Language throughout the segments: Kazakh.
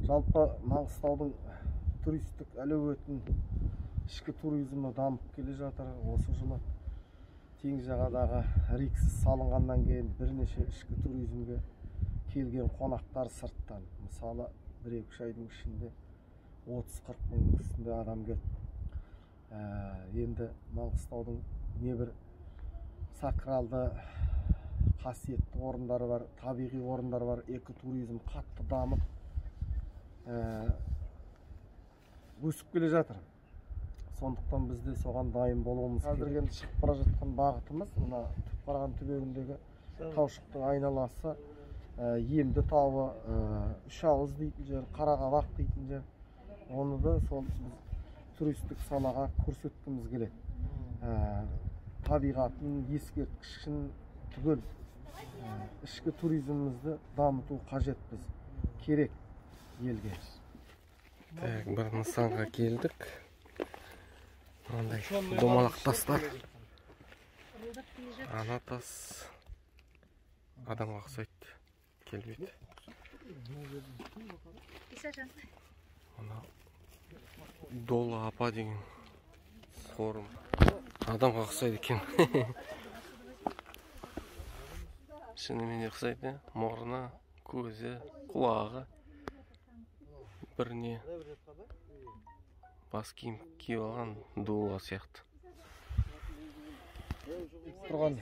Жалпы Маңғыстаудың туристік әлеуетін, ішкі туризмі дамып келе жатыр. Осы жылы теңіз жағадағы Рикс салынғаннан кейін бірнеше ішкі туризмге келген қонақтар сырттан, мысалы, 1-2 айдың ішінде 30-40 мың үстінде адам келді. Енді Маңғыстаудың небір сакралды қасиетті орындары бар, табиғи орындар бар, экотуризм қатты дамып, өсіп келе жатыр. Сондықтан біз де соған дайын болуымыз керек. Қазіргі енді шығып бара жатқан бағытымыз мына Түпқараған түбегіндегі таушықтың айналасы, Емді тауы, Үш ауыз дейтін жер, Қарақабақ дейтін жер. Оны да сол біз туристік салаға көрсеткіміз келеді. Табиғатын, ескерткішін түгел ішкі туризмімізді дамыту қажет, біз керек елге. Так, бір нысанға келдік. Мынандай домалақ тастар. Ана тас адамға ұқсайды келбеті. Мына Дола апа деген қорым адамға ұқсайды екен. Шынымен де ұқсайды, мұрны, көзі, құлағы бірне бас киім киіп алған дула сияқты. Тұрған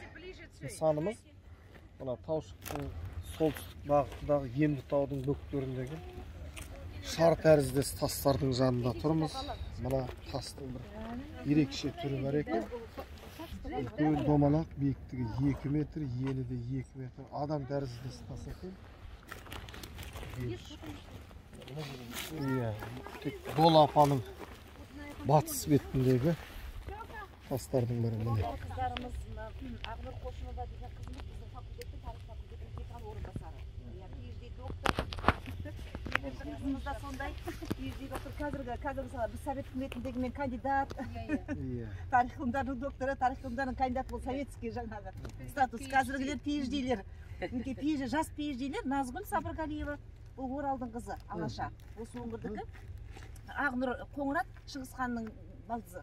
нысанымыз мына таушықтың солтүстік бағытындағы Емді таудың бөктеріндегі шар тәріздес тастардың жанында тұрмыз. Мына тастың бір ерекше түрі бар екен. Үлкен домалақ, биіктігі 2 метр, ені де 2 метр, адам тәріздес тас екен. Иә, тек Дола апаның батыс бетіндегі тастардың бірі міне. Қыздарымыз Ақнұр Қошынова деген қызымыз біздің факультеттің, тарих факультетінің декан орынбасары. Иә, PhD доктор. Екінші қызымыз да сондай PhD доктор. Қазіргі мысалы біз совет үкіметіндегі мен кандидат. Тарих ғылымдарының докторы, тарих ғылымдарының кандидаты ол советский жаңағы статус. Қазіргілер PhD-лер. Мінекей PhD, жас PhD-лер Назгүл Сабырғалиева, ол Оралдың қызы, Алаша. Осы өңірдікі. Ақнұр Қоңырат Шыңғыс ханның балдызы.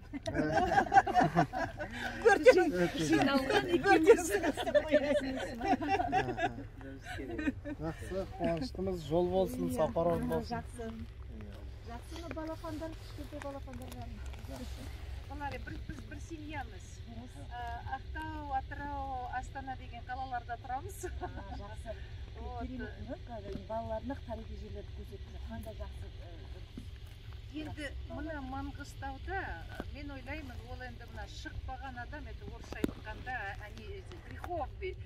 Жақсы, қуаныштымыз, жол болсын, сапар оң болсын. Жақсы. Жақсы, мына балапандар, кішкентай балапандар бар. Балалар, біз бір семьямыз. Ақтау, Атырау, Астана деген қалаларда тұрамыз. Жақсы. Керемет, қазір балаларына тарихи жерлерді көрсетіп жүр. Қандай жақсы. Енді мына Маңғыстауда, мен ойлаймын, ол енді мына шықпаған адам, это орысша айтқанда, они греховный,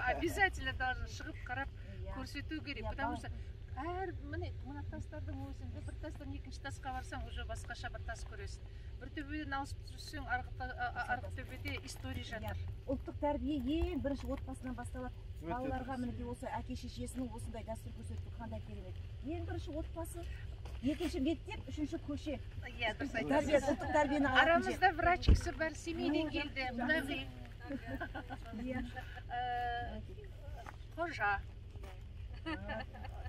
обязательно должен шығып қарап көрсету керек, потому что әр міне мына тастардың өзінде бір тастан екінші тасқа барсаң, уже басқаша бір тас көресің. Бір төбеден ауысып жүрсең, арғы төбеде история жатыр. Ұлттық тәрбие ең бірінші отбасынан басталады. Балаларға мінекей осы әке шешесінің осындай дәстүр көрсету қандай керемет. Ең бірінші отбасы, екінші мектеп, үшінші көше. Иә, дұрыс Тәрбие, айтасыз. ұлттық тәрбиені алатын жер. Арамызда врач кісі бар, Семейден келді. Құдағи. Қожа.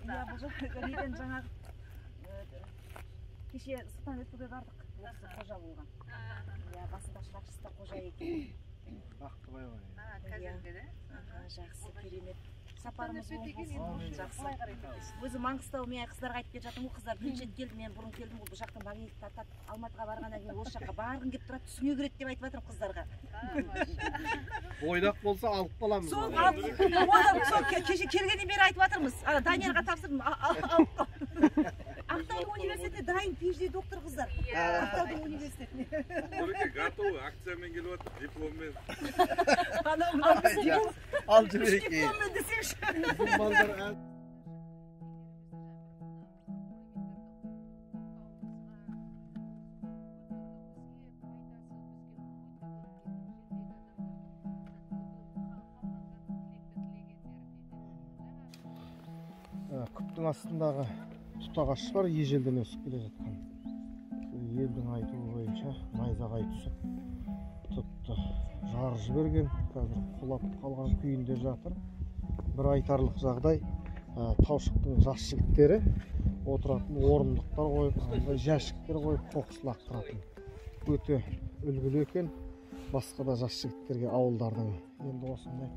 Иә, бұл неден жаңағы кеше Сұлтан Өтбекке бардық. Ол кісі қожа болған. Иә, басында шырақшысы да қожа екен. Бақтыбай ғой. Қазіргі де? Жақсы, керемет. Сапарымыз оң деген болсын. енді Жақсы. қалай қарайды екенсіз? Өзі Маңғыстау, мен қыздарға айтып келе жатырмын ғой, қыздар бірінші рет келді, мен бұрын келдім ғой, бұл жақтан магнит тартады. Алматыға барғаннан кейін осы жаққа барғым келіп тұрады, түсіңе кіреді деп айтып жатырмын қыздарға. Бойдақ болса алып қаламыз. Сол алып, сол кеше келгеннен бері айтып жатырмыз. Ана Даниярға тапсырдым, алып қал. Ақтаудың университетіне дайын PhD доктор қыздар. Ақтаудың университетіне. Нұреке готовы, акциямен келіп жатыр, дипломмен. Анау мынау Ал жіберейік. дипломмен десеңші. Біздің балдар Күптің астындағы тұт ағаш бар, ежелден өсіп келе жатқан. Елдің айтуы бойынша найзағай түсіп тұтты жарып жіберген, қазір құлап қалған күйінде жатыр. Бір айтарлық жағдай, Таушықтың жас жігіттері отыратын орындықтар қойып, андай жәшіктер қойып, қоқыс лақтыратын. Өте үлгілі екен. Басқа да жас жігіттерге ауылдардың енді осындай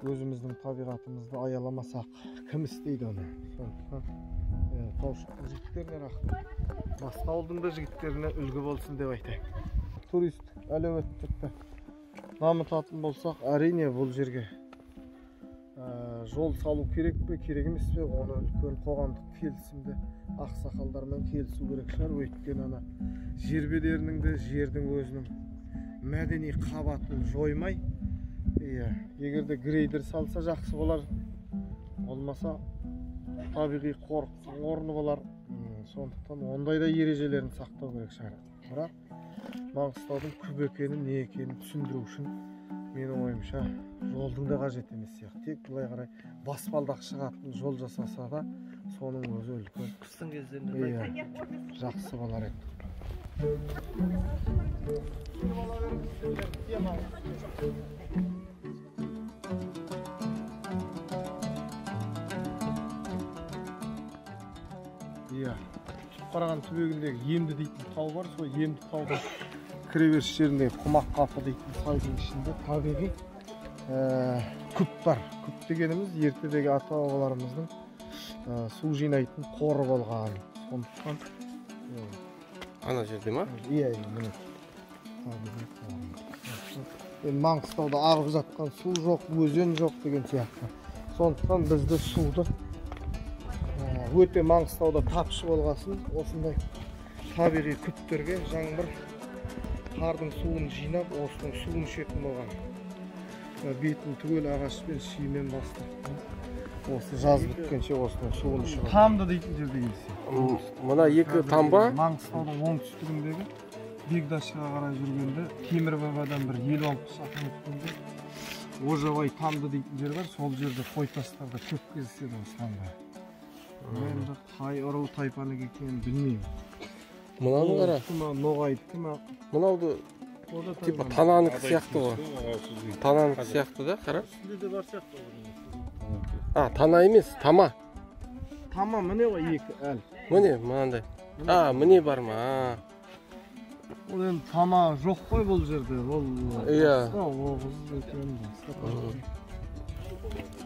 өзіміздің табиғатымызды аяламасақ кім істейді оны? Сондықтан Таушықтың жігіттеріне рахмет. Басқа ауылдың да жігіттеріне үлгі болсын деп айтайын. Туристік әлеуетті дамытатын болсақ, әрине бұл жерге жол салу керек пе, керек емес пе, оны үлкен қоғамдық келісімді ақсақалдармен келісу керек шығар. Өйткені ана жер бедерінің де жердің өзінің мәдени қабатын жоймай, иә, егер де грейдер салса жақсы болар, болмаса табиғи қорықтың орны болар. Сондықтан ондай да ережелерін сақтау керек шығар. Бірақ Маңғыстаудың күп екенін, не екенін түсіндіру үшін менің ойымша жолдың да қажет емес сияқты. Тек былай қарай баспалдақ шығатын жол жасаса да соның өзі үлкен қыстың кездерінде жақсы болар еді. Иә, Түпқараған түбегіндегі Емді дейтін тау бар. Сол Емді таудың кіреберіс жеріндегі Құмақ қапы дейтін сайдың ішінде табиғи күп бар. Күп дегеніміз ертедегі ата-бабаларымыздың су жинайтын қоры болған. Сондықтан ана жерде ма? Иә, міне. Енді Маңғыстауда ағып жатқан су жоқ, өзен жоқ деген сияқты. Сондықтан бізді суды өте Маңғыстауда тапшы болғасын осындай табиғи күптерге жаңбыр қардың суын жинап, осының суын ішетін болған. Бетін түгел ағашпен, шимен бастырып, осы жаз біткенше осының суын ішіп. Тамды дейтін жерде келсе. Мына екі тамба Маңғыстаудың оңтүстігіндегі Бегдашқа қарай жүргенде Темір бабадан бір 50-60 шақырым өткенде Ожабай тамды дейтін жер бар. Сол жерде қой тастарда көп кездеседі осы тамда. Енді қай ұру тайпанікі екенін білмеймін. Мынаны қара. Ноғайдікі ма? Мынауды типа тананікі сияқты ғой. Тананікі сияқты да, қара. Үстінде де бар сияқты. А, тана емес, тама. Тама міне ғой екі әлі. Міне мынандай. А, міне бар ма? Ол енді тама жоқ қой бұл жерде. Ол иә. Оғыз екен басқа.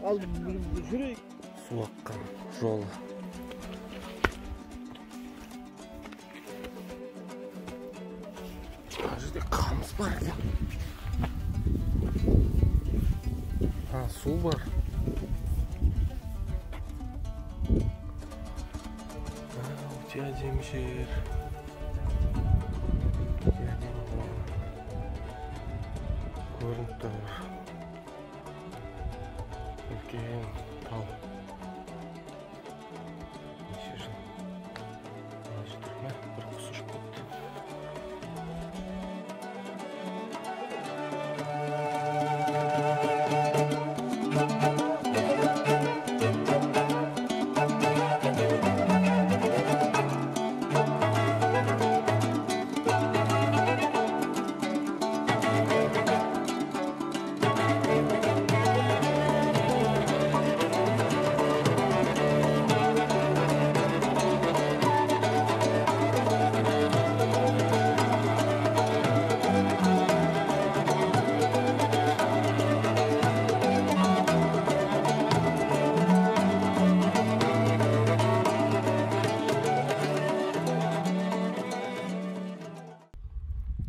Ал жүрейік. Су аққан жолы. Мына жерде қамыс бар екен. А, су бар. Өте әдемі жер. Өте әдемі орын. Көрініп тұр. Үлкен тау. Неше жыл. Мына жерде бір құс ұшып кетті.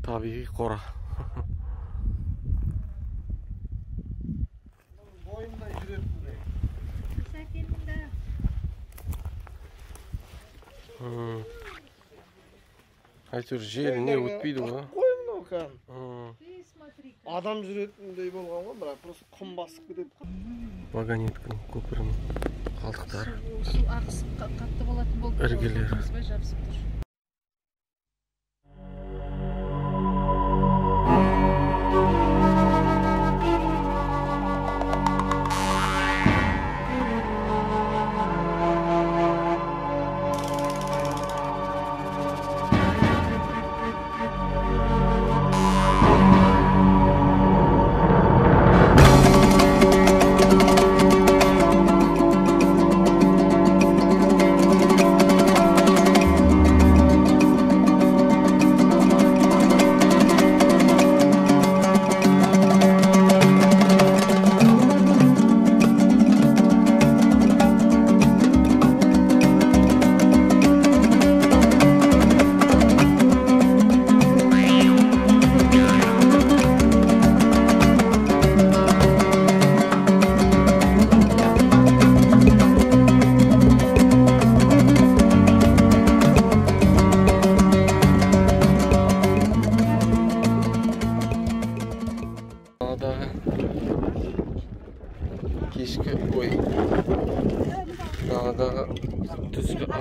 Табиғи қора. Бойында жүретіндей. Әйтеуір жел не өтпейді ғой. Қой мынау кәдімгі. Адам жүретіндей болған ғой, бірақ просто құм басып кетеді. Вагонетканың көпірінің қалдықтары. Су ағысы қатты болатын болды. Іргелері. Жабысып тұр.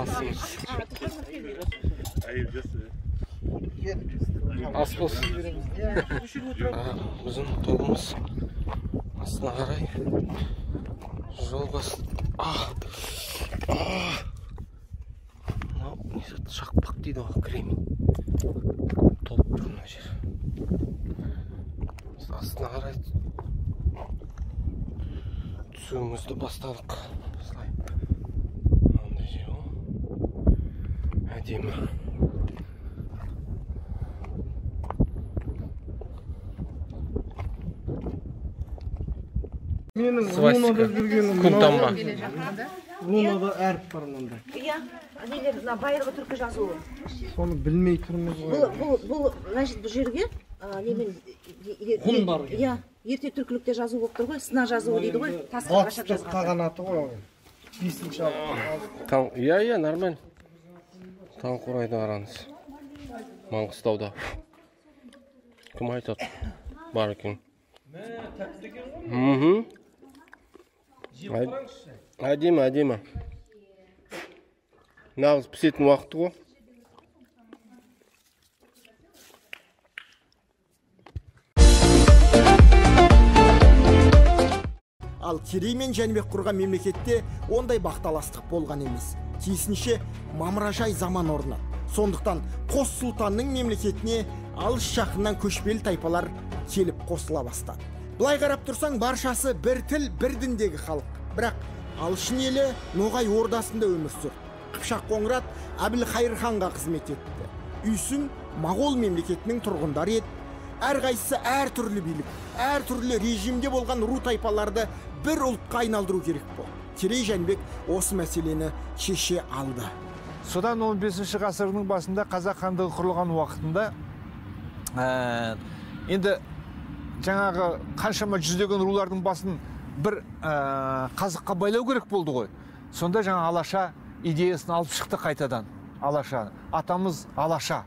Асымыз. Ас болсын. Біздің тобымыз астына қарай жол бас. Мынау шақпақ дейді ғой, кремень. Толып тұр мына жер. Біз астына қарай түсуімізді бастадық. Осылай. Мынандай жер ғой. Әдемі. Менің рунада жүргенім Күнтаңба. Рунада әріп бар мынандай. Иә, нелер, мына байырғы түркі жазуы. Соны білмей тұрмыз ғой. Бұл, значит, бұл жерге немен Ғұн бар. Иә, ерте түркілікте жазу болып тұр ғой, сына жазуы дейді ғой, тасқа қашап жазған. Қағанаты ғой. 5-ші Таң, иә, иә, нормально. Таңқурайды қараңыз. Маңғыстауда. Кім айтады? Бар екен. Тәтті екен ғой. Әдемі, әдемі. Нағыз пісетін уақыты ғой. Ал Керей мен Жәнібек құрған мемлекетте ондай бақталастық болған емес. Тиісінше мамыражай заман орнады. Сондықтан қос сұлтанның мемлекетіне алыс жақыннан көшпелі тайпалар келіп қосыла бастады. Былай қарап тұрсаң, баршасы бір тіл, бір діндегі халық. Бірақ Алшын елі Ноғай ордасында өмір сүрді. Қыпшақ Қоңырат Әбілхайыр ханға қызмет етті. Үйсін Моғол мемлекетінің тұрғындары еді. Әрқайсысы әртүрлі билік, әртүрлі режимде болған ру тайпаларды бір ұлтқа айналдыру керек болды. Керей Жәнібек осы мәселені шеше алды. Содан 15 ғасырдың басында Қазақ хандығы құрылған уақытында енді жаңағы қаншама жүздеген рулардың басын бір қазыққа байлау керек болды ғой. Сонда жаңа Алаша идеясын алып шықты қайтадан. Алаша. Атамыз Алаша.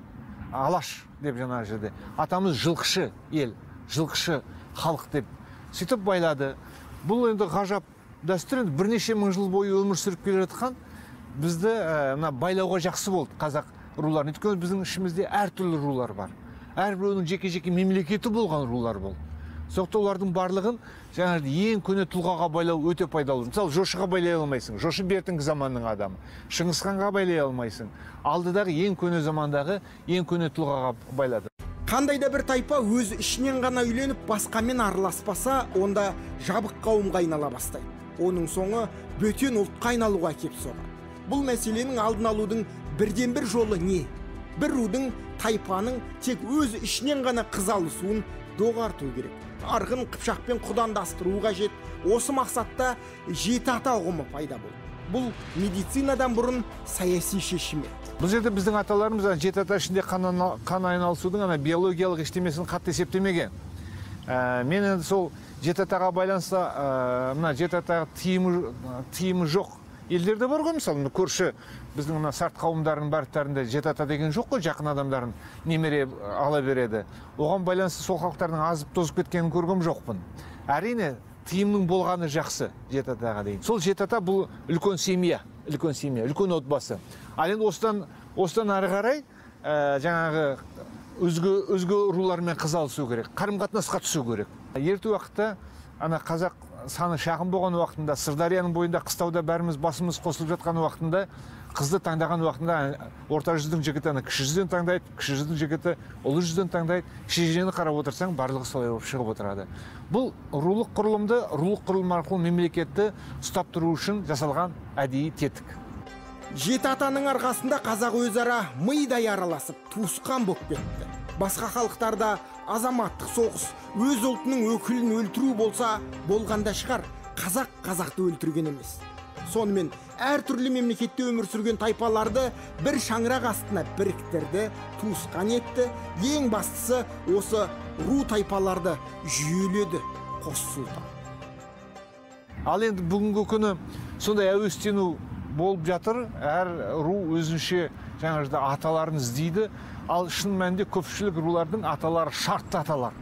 Алаш деп жаңа жерде. Атамыз жылқышы ел, жылқышы халық деп. Сөйтіп байлады. Бұл енді ғажап дәстүр, енді бірнеше мың жыл бойы өмір сүріп келе жатқан бізді мына байлауға жақсы болды қазақ руларын. Өйткені біздің ішімізде әртүрлі рулар бар. Әрбіреуінің жеке-жеке мемлекеті болған рулар болды. Сондықтан олардың барлығын жаңағы ең көне тұлғаға байлау өте пайдалы. Мысалы, Жошыға байлай алмайсың. Жошы бертінгі заманның адамы. Шыңғысханға байлай алмайсың. Алдыдағы ең көне замандағы ең көне тұлғаға байлады. Қандай да бір тайпа өз ішінен ғана үйленіп, басқамен араласпаса, онда жабық қауымға айнала бастайды. Оның соңы бөтен ұлтқа айналуға әкеп соғады. Бұл мәселенің алдын алудың бірден-бір жолы не? Бір рудың, тайпаның тек өз ішінен ғана қыз алысуын доғарту керек. Арғын Қыпшақпен құдандастыру қажет. Осы мақсатта жеті ата ұғымы пайда болды. Бұл медицинадан бұрын саяси шешім еді. Бұл жерде біздің аталарымыз жеті ата ішінде қан айналысудың ана биологиялық ештемесін қатты есептемеген. Мен енді сол жеті атаға байланысты мына жеті атаға тиімі жоқ елдерде бар ғой, мысалы, көрші біздің мына сарт қауымдарының барлықтарында жеті ата деген жоқ қой, жақын адамдарын немере ала береді. Оған байланысты сол халықтардың азып тозып кеткенін көргем жоқпын. Әрине, тиімнің болғаны жақсы жеті атаға дейін. Сол жеті ата бұл үлкен семья, үлкен семья, үлкен отбасы. Ал енді осыдан ары қарай жаңағы өзге рулармен қыз алысу керек, қарым-қатынасқа түсу керек. Ерте уақытта ана қазақ саны шағын болған уақытында, Сырдарияның бойында қыстауда бәріміз басымыз қосылып жатқан уақытында, қызды таңдаған уақытында орта жүздің жігіті ана кіші жүзден таңдайды, кіші жүздің жігіті ұлы жүзден таңдайды. Шежірені қарап отырсаң, барлығы солай болып шығып отырады. Бұл рулық құрылымды, рулық құрылым арқылы мемлекетті ұстап тұру үшін жасалған әдейі тетік. Жеті атаның арқасында қазақ өзара мидай араласып, туысқан болып кетті. Басқа халықтарда азаматтық соғыс, өз ұлтының өкілін өлтіру болса, болғанда шығар, қазақ қазақты өлтірген емес. Сонымен әртүрлі мемлекетте өмір сүрген тайпаларды бір шаңырақ астына біріктірді, туысқан етті. Ең бастысы осы ру тайпаларды жүйеледі қос сұлтан. Ал енді бүгінгі күні сондай әуестену болып жатыр. Әр ру өзінше жаңа жерде аталарын іздейді. Ал шын мәнінде көпшілік рулардың аталары шартты аталар.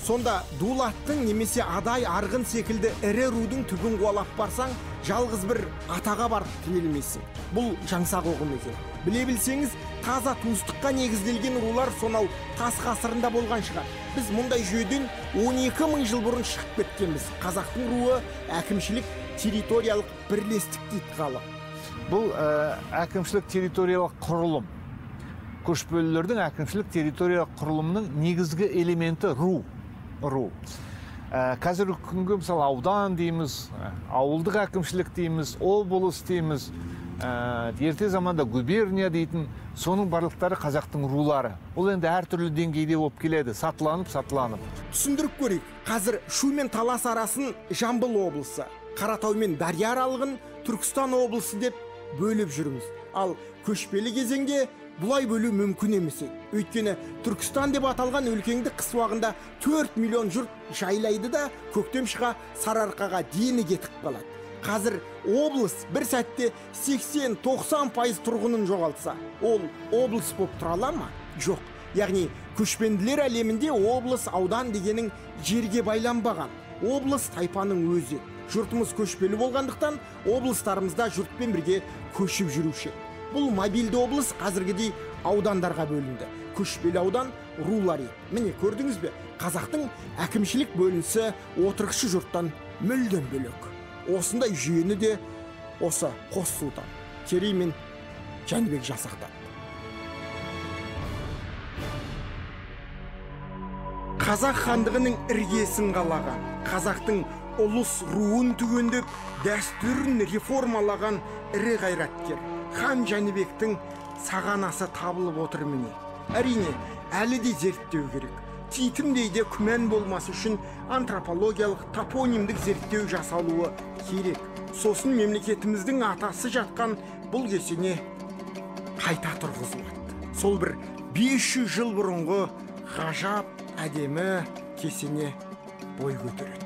Сонда Дулаттың немесе Адай Арғын секілді ірі рудың түбін қуалап барсаң, жалғыз бір атаға барып тірелмейсің. Бұл жаңсақ ұғым екен. Біле білсеңіз, таза туыстыққа негізделген рулар сонау тас ғасырында болған шығар. Біз мұндай жүйеден 12 мың жыл бұрын шығып кеткенбіз. Қазақтың руы әкімшілік территориялық бірлестік дейді ғалым. Бұл әкімшілік территориялық құрылым. Көшпелілердің әкімшілік территориялық құрылымының негізгі элементі ру. Ру. Қазіргі күнгі мысалы аудан дейміз, ауылдық әкімшілік дейміз, облыс дейміз, ерте заманда губерния дейтін, соның барлықтары қазақтың рулары. Ол енді әртүрлі деңгейде болып келеді, сатыланып, сатыланып. Түсіндіріп көрейік. Қазір Шу мен Талас арасын Жамбыл облысы, Қаратау мен Дария аралығын Түркістан облысы деп бөліп жүрміз. Ал көшпелі кезеңде бұлай бөлу мүмкін емес еді. Өйткені Түркістан деп аталған өлкеңді қыс уағында 4 миллион жұрт жайлайды да, көктем шыға Сарыарқаға дені кетіп қалады. Қазір облыс бір сәтте 80-90% тұрғынын жоғалтса, ол облыс болып тұра ала ма? Жоқ. Яғни көшпенділер әлемінде облыс, аудан дегенің жерге байланбаған. Облыс тайпаның өзі. Жұртымыз көшпелі болғандықтан облыстарымызда жұртпен бірге көшіп жүруші. Бұл мобильді облыс қазіргідей аудандарға бөлінді. Көшпелі аудан рулар еді. Міне көрдіңіз бе, қазақтың әкімшілік бөлінісі отырықшы жұрттан мүлдем бөлек. Осындай жүйені де осы қос сұлтан Керей мен Жәнібек жасақтады. Қазақ хандығының іргесін қалаған, қазақтың ұлыс руын түгендеп, дәстүрін реформалаған ірі қайраткер хан Жәнібектің сағанасы табылып отыр міне. Әрине, әлі де зерттеу керек. Титімдей де күмән болмасы үшін антропологиялық топонимдік зерттеу жасалуы керек. Сосын мемлекетіміздің атасы жатқан бұл кесене қайта тұрғызылады. Сол бір 500 жыл бұрынғы ғажап әдемі кесене бой көтереді.